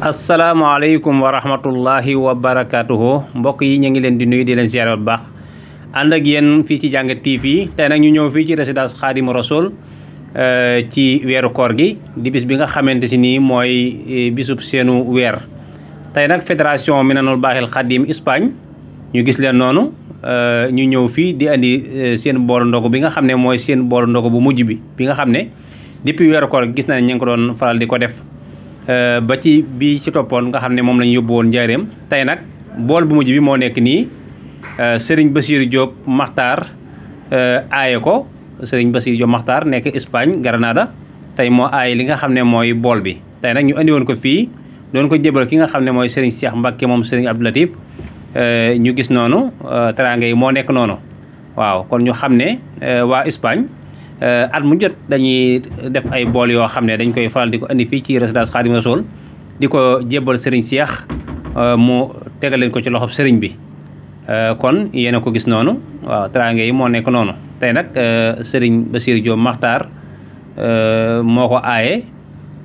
asalaamaaleykum wa rahmatullahi wa barakatuhu mbokk yi ñu ngi leen di nuyu di leen ziar bu baax ànd ak yéen fii ci Jàngat TV tey nag ñu ñëw fii ci résidence Khadimou Rassoul ci weeru koor gi di bis bi nga xamante si nii mooy bisub seenu weer tey nag fédération Minanul Baaxil Xadim Espagne ñu gis leen noonu ñu ñëw fii di andi seen boolu ndogu bi nga xam ne mooy seen boolu ndogu bu mujj bi nga xam ne depuis weeru koor gis na ñu ngi ko doon faral di ko def ba ci bi ci toppoon nga xam ne moom la ñu yóbbu woon njaareem tey nag bool bu mujj bi moo nekk nii Serigne Bassirou Diop Makhtar aaye ko Serigne Bassirou Diop Makhtar nekk Espagne Granada tey moo aaye li nga xam ne mooy bool bi tey nag ñu andi woon ko fii doon ko jébal ki nga xam ne mooy Serigne Cheikh Mbacke moom Serigne Abdou Latif ñu gis noonu teraanga yi moo nekk noonu waaw kon ñu xam ne waa Espagne at mu jot dañuy def ay bool yoo xam ne dañ koy faral di ko indi fii ci résidence Khadimou Rassoul di ko jébbal Serigne Cheikh mu tegal leen ko ci loxob Serigne bi kon yéen a ko gis noonu waaw teraanga yi moo nekk noonu tey nag Serigne Bassirou Diop Makhtar moo ko aaye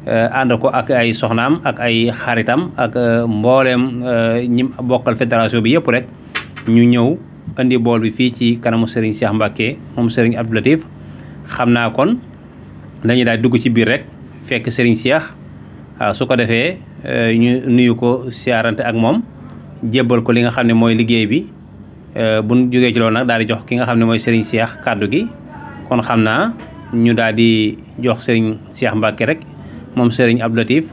ànd ko ak ay soxnaam ak ay xaritam ak mbooleem ñi bokkal fédération bi yëpp rek ñu ñëw indi bool bi fii ci kanamu Serigne Cheikh Mbacke moom Serigne Abdou Latif xam naa kon dañuy daal dugg ci biir rek fekk Serigne Cheikh waaw su ko defee ñu nuyu ko siyaarante ak moom jébbal ko li nga xam ne mooy liggéey bi bu ñu jógee ci loolu nag daal di jox ki nga xam ne mooy Serigne Cheikh kàddu gi kon xam naa ñu daal di jox Serigne Cheikh Mbacke rek moom Serigne Abdou Latif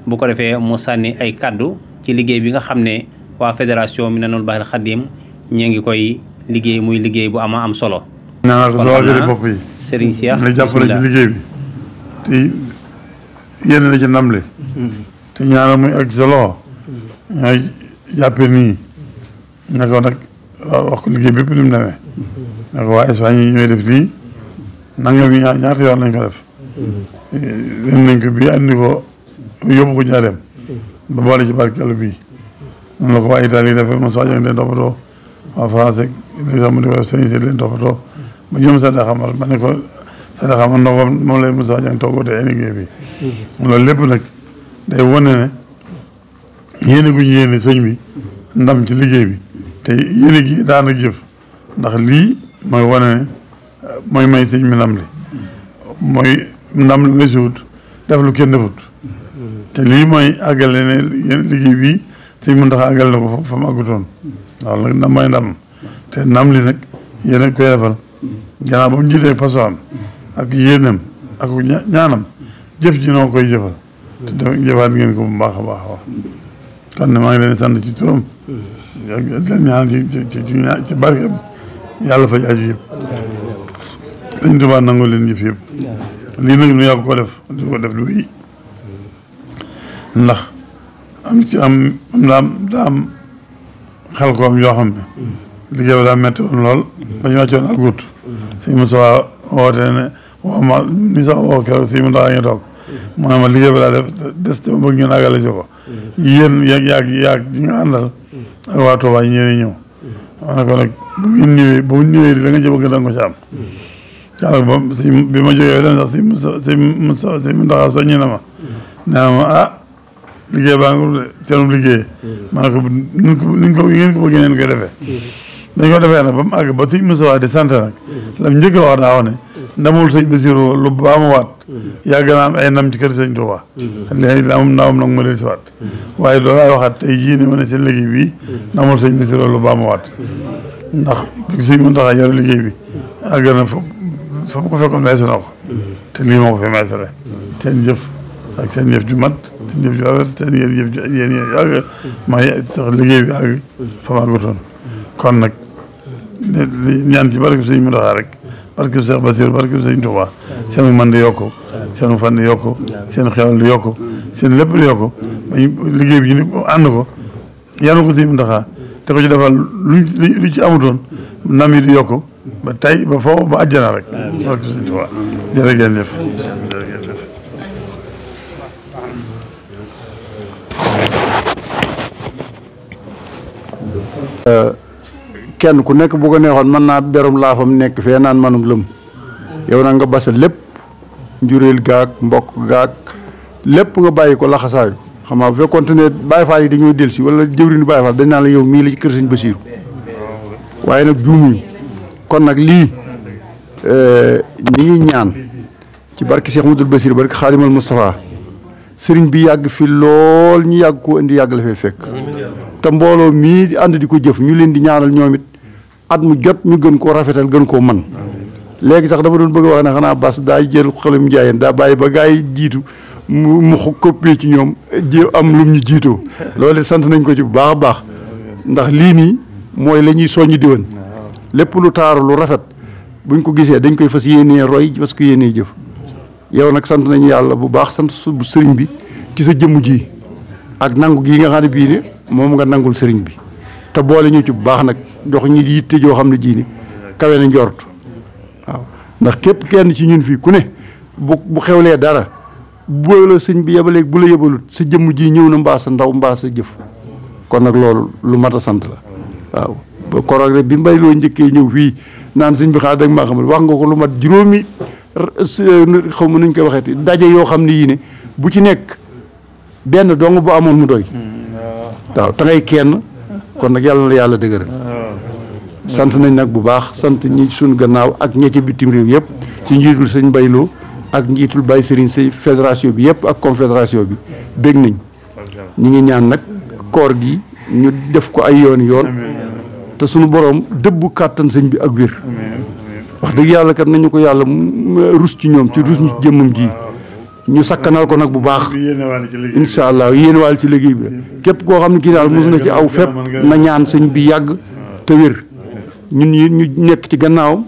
bu ko defee mu sànni ay kàddu ci liggéey bi nga xam ne waa fédération Minanul Baaxil Xadim ñi ngi koy liggéey muy liggéey bu ama am solo. ñaanal ko sa waajuri bopp yi Serigne Cheikh la jàppale ci liggéey bi te yéen la ci ndamle te ñaanal muy ak sa loxo ñooy jàppe nii na ko nag wax ko liggéey bépp ni mu demee na ko waa Espagne yi ñooy def lii nangam yi ñaata yoon lañ ko def dem nañ ko bii andi ko yóbbu ko ñaareem ba boole ci barkeelu bii noonu la ko waa Italie defee moom soo jàng leen toppatoo waa français li sax mu di ko sëñ si leen toppatoo ba ñoom sax daa xamal ma ne ko sax daa xamal ndox moom lay Moussa Diagne toggoo te liggéey bi loolu lépp nag day wane ne yéene gu ñu yéene sëñ bi ndam ci liggéey bi te yéene gi daana jëf ndax lii mooy wane ne mooy may sëñ mi ndam li mooy ndam li may suut def lu kenn defut te lii mooy àggale ne liggéey bii sëñ mu ndax àggale na ko fa mu àggutoon waaw nag ndam mooy ndam te ndam li nag yéen a koy defal gannaaw ba mu jiitee façon ak yéenam ak ñaanam jëf ji noo koy jëfal te jëfaat ngeen ko bu baax a baax wax kon ne maa ngi leen sant ci turam leen ñaan ci barkeem yàlla faj aju yëpp dañ Tuubaa nangu leen jëf yëpp lii nag nu yàgg ko def di ko def lu wéy ndax daa am xel koom yoo xam ne liggéey ba daa metti woon lool dañu wàccoon ak gut sëñ Moussa woote ne woo ma ni sax woo keroog sëñ Moussa ngi toog mu ne ma liggéey ba daa def des te ma bëgg ngeen àggale si ko yéen yaag ñi nga àndal ak waa Touba ñeeni ñëw ma ne ko nag bu ngeen ñëwee ba mu ñëwee di la nga ci bëgg da nga ko ci am daanaka ba bi ma jógee den sax sëñ Mountakha soññi na ma nee na ma ah liggéey baa nga seenum liggéey ma ne ko ngeen ko bëggee neen koy defee dañ ko defee nag ba mu àgg ba sëñ Moussa di sant nag lam njëkk a wax daa wax ne ndamul sëñ Bassirou lu baa ma waat yàgg naa am ay ndam ci kër sëñ Touba léegi ndamam nag ma del si waat waaye loolu laay waxaat tey jii ne ma ne seen liggéey bii ndamul sëñ Bassirou lu baa ma waat ndax sëñ Mountakha yor liggéey bi àgg na fa mu ko fekkoon meesu na ko te lii moo ko fi meesale seen jëf ak seen jëf ju mat seen jëf ju rafet seen jëf ju yéen àgg may sax liggéey bi àgg fa ma àggutoon kon nag ñaan ci barke sëñ Mountakha rek barke Cheikh Bassirou barke sëñ Touba seen man di yokku seen fan di yokku seen xewal di yokku seen lépp di yokku ba liggéey bi ñu ànd ko yàlla ko sëñ Mountakha te ko ci defal lu ci amutoon nam yi di yokku ba tey ba foofu ba àjjana rek barke sëñ Touba jërë ngeen jëf kenn ku nekk bu ko neexoon mën naa berum laafam nekk fee naan manum lëm yow nag nga basa lépp njureel gaag mbokk gaag lépp nga bàyyi ko laxasaayu xam nga bu fekkoon ne Baye Fall yi dañoo dellu si wala jëwriñu Baye Fall dañ naan la yow mii la ci kër sëñ Basiiru waaye nag juumuñu kon nag lii ñi ngi ñaan ci barke Cheikh Mouhamadoul Basiir barke Xaadimal Moustapha sëriñ bi yàgg fi lool ñu yàgg koo indi yàgg la fay fekk te mbooloo mii di ànd di ko jëf ñu leen di ñaanal ñoom it at mu jot ñu gën koo rafetal gën koo man léegi sax dafa doon bëgg a wax ne xanaa bas daa jël xelum njaayeen daa bàyyi ba gaa yi jiitu mu coppee ci ñoom ji am lum ñu jiitoo loolu sant nañ ko ci bu baax a baax ndax lii nii mooy la ñuy soññi diwan lépp lu taaru lu rafet buñ ko gisee dañ koy fas yéenee roy parce que yéenee jëf yow nag sant nañu yàlla bu baax sant sëriñ bi ci sa jëmm ji ak nangu gii nga xam ne bii ne moom nga nangul sëriñ bi te boole ñu ci bu baax nag jox ñi yitte joo xam ne jii ni kawe na njort waaw ndax képp kenn ci ñun fii ku ne bu xewlee dara bu la sëñ bi yebaleeg bu la yebalut sa jëmm ji ñëw na mbaa sa ndaw mbaa sa jëf kon nag loolu lu mat a sant la waaw ba koroog rek bi mbay loo njëkkee ñëw fii naan sëñ bi xaar dag maa xamal wax nga ko lu mat juróomi xaw ma nuñ koy waxeeti daje yoo xam ne yii ne bu ci nekk benn dong bu amoon mu doy waaw te ngay kenn kon nag yàlla na yàlla dëgëral sant nañ nag bu baax sant ñi suñ gannaaw ak ñi ci bitim réew yëpp ci njiitul sëñ Bayloo ak njiitul Baye Serigne Sey fédération bi yëpp ak confédération bi bég nañ ñi ngi ñaan nag koor gi ñu def ko ay yoon te suñu borom dëbbu kàttan sëñ bi ak wér wax dëgg yàlla kat nañu ko yàlla rus ci ñoom ci rus ñu ci jëmmam ji ñu sakkanal ko nag bu baax incha allah yéen waal ci liggéey bi képp koo xam ne kii daal mos na ci aw fépp na ñaan sëñ bi yàgg te wér ñun ñi ñu nekk ci gannaawam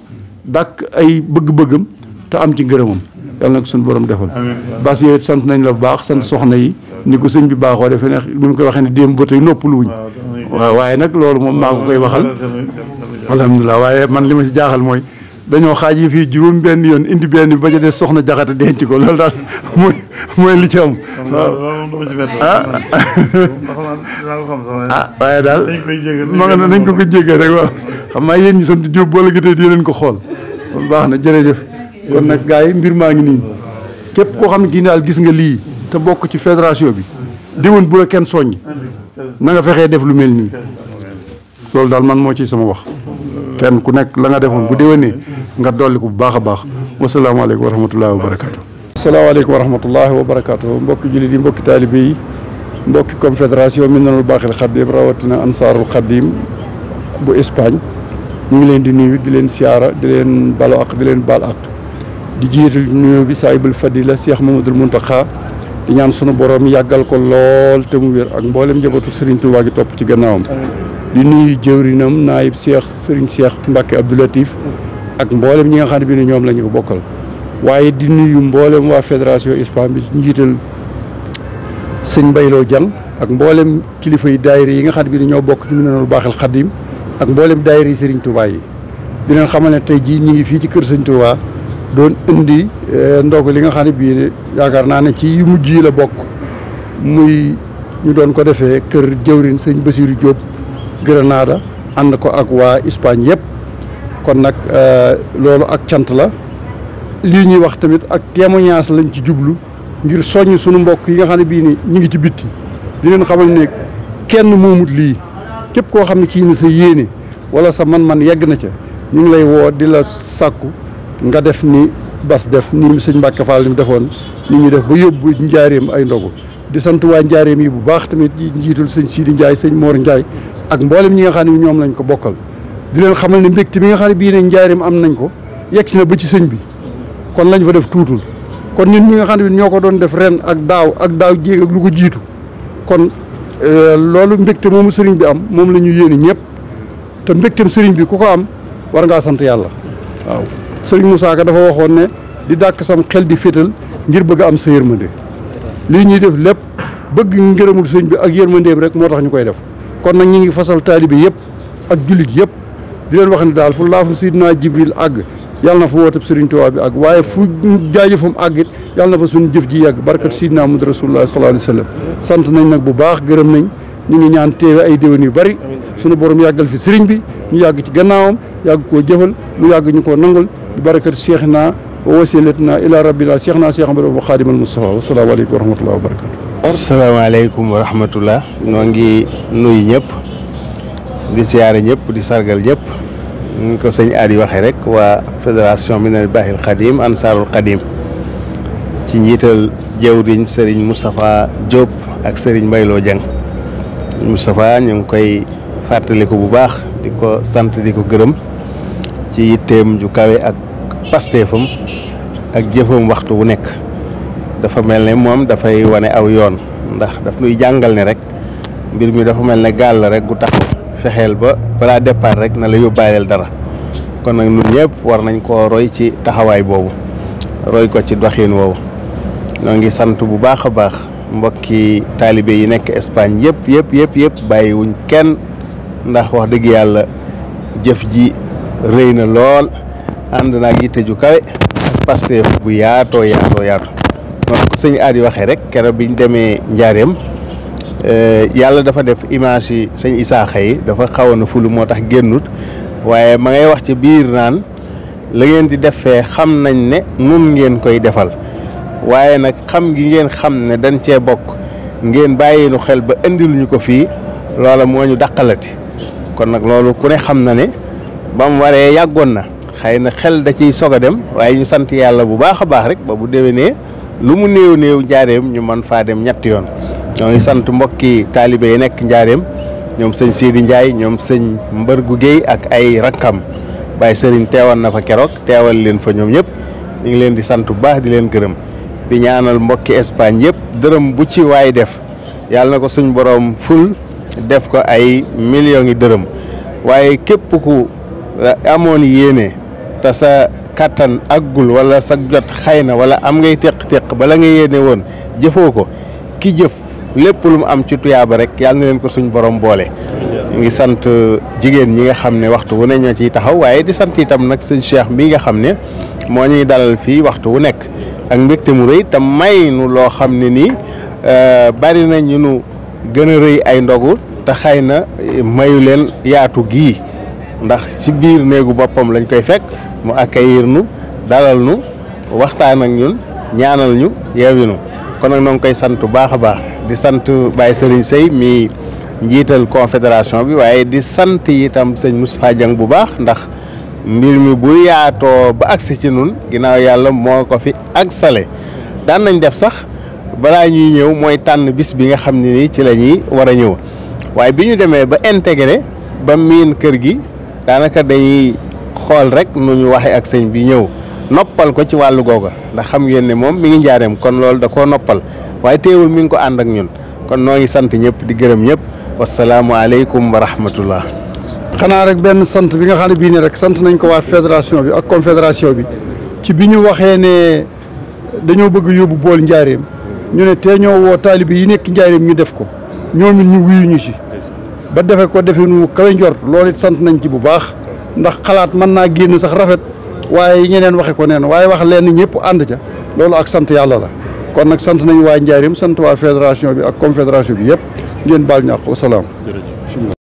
dàkk ay bëgg-bëggam te am ci ngërëmam yàlla nag suñu borom defal bas yow sant nañ la bu baax sant soxna yi ni ko sëñ bi baaxoo defee ne ni mu koy waxee ne démb ba tey noppalu wuñ waaw waaye nag loolu moom maa ko koy waxal alhamdulilah waaye man li ma ci jaaxal mooy dañoo xaaj yi fii juróom benn yoon indi benn bi ba ca des soxna jaxate denc ko loolu daal mooy li ci am waaye daal ma nga nañ ko jéggee rek waaw xam naa yéen ñi sant Diop boo la gëtee di leen ko xool baax na jërëjëf kon nag gars yi mbir maa ngi nii képp koo xam ne kii daal gis nga lii te bokk ci fédération bi déwén bu la kenn soññ na nga fexee def lu mel nii loolu daal man moo ci sama wax kenn ku nekk la nga defoon bu déwénee nga dolli ko bu baax a baax wasalaamaaleykum wa rahmatullahi wa barakaatu. asalaamaaleykum wa rahmatullahi wa barakaatu mbokki jullit yi mbokki taalibe yi mbokki confédération Minanul Baaxil Xaddim rawatina Ansaarul Xaddim bu Espagne ñu ngi leen di nuyu di leen siyaara di leen balo ak di leen baal ak di jiital nuyoo bi saahibul fadila Cheikh Mamadul Muntaxa di ñaan sunu borom yàggal ko lool te mu wér ak mboolem njabootu Serigne Touba gi topp ci gannaawam. di nuyu jëwrinam naayib Serigne Cheikh Mbacke Abdou Latif ak mboolem ñi nga xam ne bi ne ñoom la ñu ko bokkal waaye di nuyu mboolem waa fédération Espagne bi njiital sëñ Bayloo Jang ak mboolem kilifa yi daayira yi nga xam ne bi ne ñoo bokk ci Minanul Baaxil Xaddim ak mboolem daayira yi Serigne Touba yi di leen xamal ne tey jii ñu ngi fii ci kër Serigne Touba doon indi ndog li nga xam ne bii yaakaar naa ne ci yu mujj yi la bokk muy ñu doon ko defee kër jëwrin sëñ Basiiru Diop Granada ànd ko ak waa Espagne yëpp kon nag loolu ak cant la lii ñuy wax tamit ak témoignage lañ ci jublu ngir soññ sunu mbokk yi nga xam ne bii ni ñu ngi ci bitti di leen xamal ne kenn moomut lii képp koo xam ne kii ni sa yéene wala sa man-man yegg na ca ñu ngi lay woo di la sàkku nga def ni bas def ni sëñ Mbàkke Fall ni mu defoon ni ñu def ba yóbbu njaareem ay ndogu di sant waa njaareem yi bu baax tamit njiitul sëñ Sidi Ndiaye sëñ Mor Ndiaye ak mboolem ñi nga xam ne ñoom lañ ko bokkal di leen xamal ne mbégte bi nga xam ne bii ne njaareem am nañ ko yegg si na ba ci sëñ bi kon lañ fa def tuutul kon ñun ñi nga xam ne ñoo ko doon def ren ak daaw jéeg ak lu ko jiitu kon loolu mbégte moomu sëriñ bi am moom la ñu yéene ñëpp te mbégteem sëriñ bi ku ko am war ngaa sant yàlla waaw sëriñ Moussa Ka dafa waxoon ne di dàkk sam xel di féetal ngir bëgg a am sa yërmande lii ñuy def lépp bëgg ngërëmul sëriñ bi ak yërmandeem rek moo tax ñu koy def kon nag ñu ngi fasal taalibe yëpp ak jullit yëpp di leen wax ne daal fu laafu Sidina Jibril àgg yàlla na fa wootab Sëriñ Tuubaa bi àgg waaye fu jaajëfam àgg it yàlla na fa suñu jëf ji yàgg barkat Sidina Muhammad Rasulullah sallallahu alayhi wa sallam sant nañ nag bu baax gërëm nañ ñu ngi ñaan teewe ay déwén yu bari suñu borom yàggal fi sëriñ bi ñu yàgg ci gannaawam yàgg koo jëfal mu yàgg ñu koo nangul bi barakat Cheikhna wa wasilatina ila rabbina Cheikhna Cheikh Ahmadou Xaadimal Mustafa wa salaamu aleykum wa rahmatullahi wa barakatu asalaamaaleykum wa rahmatullah noo ngi nuyu ñëpp di siyaare ñëpp di sargal ñëpp ñu ko sëñ Adi waxee rek waa fédération Minanul Baaqil Xadim Ansaarul Xadim ci njiital jëwriñ Serigne Moustapha Diop ak Serigne Mbayloo Dieng Moustapha ñu ngi koy fàttaliku bu baax di ko sant di ko gërëm ci yitteem ju kawe ak pasteefam ak jëfam waxtu wu nekk dafa mel ne moom dafay wane aw yoon ndax daf nuy jàngal ne rek mbir mi dafa mel ne gaal la rek gu tax fexeel ba balaa départ rek na la yóbbaaleel dara kon nag ñun ñëpp war nañ koo roy ci taxawaay boobu roy ko ci doxin woowu ñoo ngi sant bu baax a baax mbokki taalibe yi nekk Espagne yëpp bàyyiwuñ kenn ndax wax dëgg yàlla jëf ji rëy na lool ànd naag yitte ju kawe ak Pastef bu yaatoo noonu ko sëñ Adi waxee rek keroog biñ demee Njaareem yàlla dafa def image yi sëñ Isaaxa yi dafa xawoon a fulu moo tax génnut waaye ma ngay wax ci biir naan la ngeen di defee xam nañ ne nun ngeen koy defal waaye nag xam gi ngeen xam ne dañ cee bokk ngeen bàyyi nu xel ba indil ñu ko fii loola moo ñu dàqalati kon nag loolu ku ne xam na ne ba mu waree yàggoon na xëy na xel da ciy sog a dem waaye ñu sant yàlla bu baax a baax rek ba bu déwénee lu mu néew Njaareem ñu mën faa dem ñetti yoon ñoo ngi sant mbokki taalibe yi nekk Njaareem ñoom sëñ Sidi Ndiaye ñoom sëñ Mbërgu Guèye ak ay rakkam Baye Serigne teewal na fa keroog teewal leen fa ñoom ñëpp ñu ngi leen di sant bu baax di leen gërëm di ñaanal mbokki Espagne yëpp dërëm bu ci waay def yàlla na ko suñ borom ful def ko ay millions yi dërëm waaye képp ku amoon yéene te sa kattan aggul wala sa jot xëy na wala am ngay teq bala nga yéene woon jëfoo ko ki jëf lépp lu mu am ci tuyaaba rek yàlla na leen ko suñ borom boole. ñu ngi sant jigéen ñi nga xam ne waxtu wu ne ñoo ciy taxaw waaye di sant itam nag sëñ Cheikh mii nga xam ne moo ñuy dalal fii waxtu wu nekk ak mbégte mu rëy te may nu loo xam ne nii bari na ñu nu gën a rëy ay ndogu te xëy na mayu leen yaatu gii ndax ci biir néegu boppam lañ koy fekk mu accueillir nu dalal nu waxtaan ak ñun ñaanal ñu yeewi nu kon nag noo ngi koy sant bu baax a baax di sant Baye Serigne Sey mi njiital confédération bi waaye di sant itam sëñ Moustapha Dieng bu baax ndax mbir mi bu yaatoo ba agsi ci nun ginnaaw yàlla moo ko fi agsale daan nañ def sax balaa ñuy ñëw mooy tànn bis bi nga xam ne ni ci la ñuy war a ñëw waaye bi ñu demee ba intégré ba miin kër gi daanaka dañuy xool rek nu ñu waxee ak sëñ bi ñëw noppal ko ci wàllu googa ndax xam ngeen ne moom mi ngi Njaareem kon loolu da koo noppal waaye teewul mi ngi ko ànd ak ñun kon noo ngi sant ñëpp di gërëm ñëpp wasalaamualeykum wa rahmatullah. xanaa rek benn sant bi nga xam ne bii ne rek sant nañ ko waa fédération bi ak confédération bi ci bi ñu waxee ne dañoo bëgg yóbbu bool Njaareem ñu ne tee ñoo woo taalibe yi nekk Njaareem ñu def ko ñoom it ñu wuyu ñu ci ba defe ko defe nu kawe njort loolu it sant nañ ci bu baax ndax xalaat mën naa génn sax rafet waaye ñeneen waxe ko neen waaye wax leen ñëpp ànd ca loolu ak sant yàlla la kon nag sant nañu waa Njaareem sant waa fédération bi ak confédération bi yëpp ngeen baal ñàq wasalaam.